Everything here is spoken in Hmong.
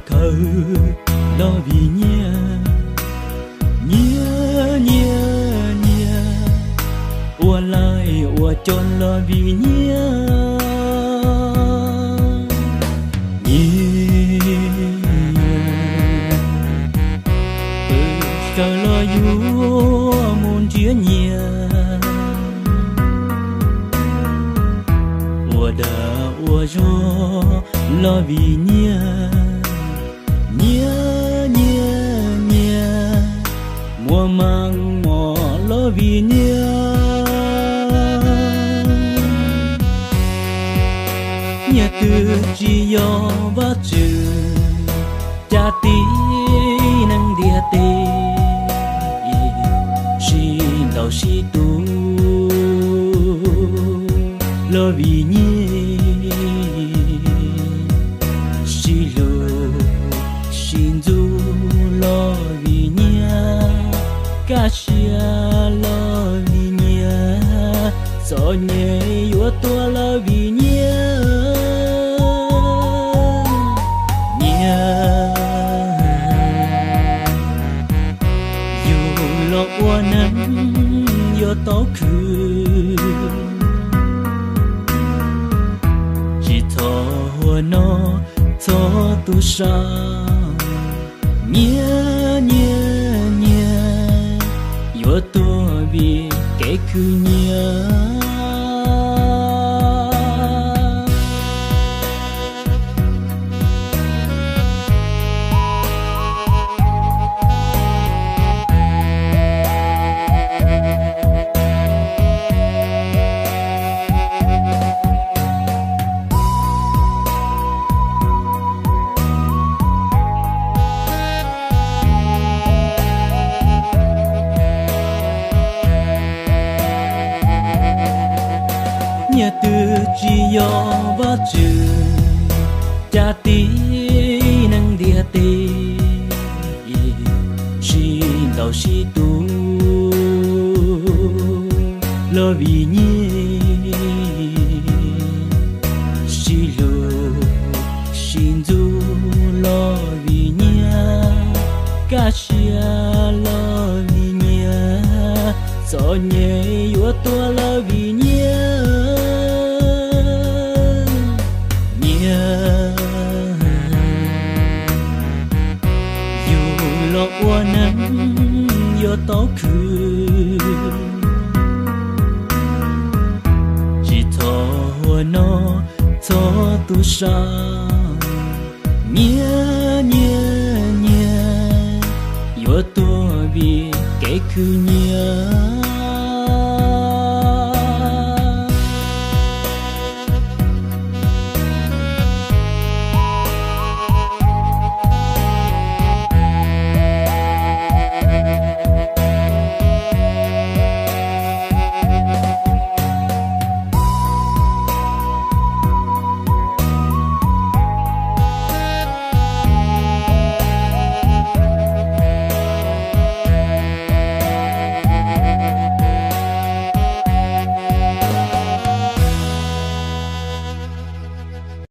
khaws los vim nyiaj, nyiaj nyiaj nyiaj, ua laij ua coj los vim nyiaj, nyiaj, pw sawv los yuav mus nrhiav nyiaj, ua dag ua zog los vim nyiaj, nyiaj nyiaj nyiaj, muaj maj mos los vim nyiaj. Nyiaj twg tsis yog Vajtswv caj tib neeg ntiaj teb, sib ntaus sib tua los vim nyiaj, sib hlub sib ntxub los vim nyiaj, kaj siab los vim nyiaj, txom nyem yuav tuag los vim nyiaj. Nyiaj, yus los ua neeg yuav tau khwv, tsis txhob ua noj txhob tu sa, nyiaj nyiaj nyiaj, yuav tuag vim kev khwv nyiaj. Nyiaj twg tsis yog Vajtswv caj tib neeg ntiaj teb, sib ntaus sib tua los vim nyiaj, sib hlub sib ntxub los vim nyiaj, kaj siab los vim nyiaj, txom nyem yuav tuag los vim nyiaj. Nyiaj, yus los ua neeg yuav tau khwv, tsis txhob ua noj txhob tu sa, nyiaj nyiaj nyiaj, yuav tuag vim kev khwv nyiaj.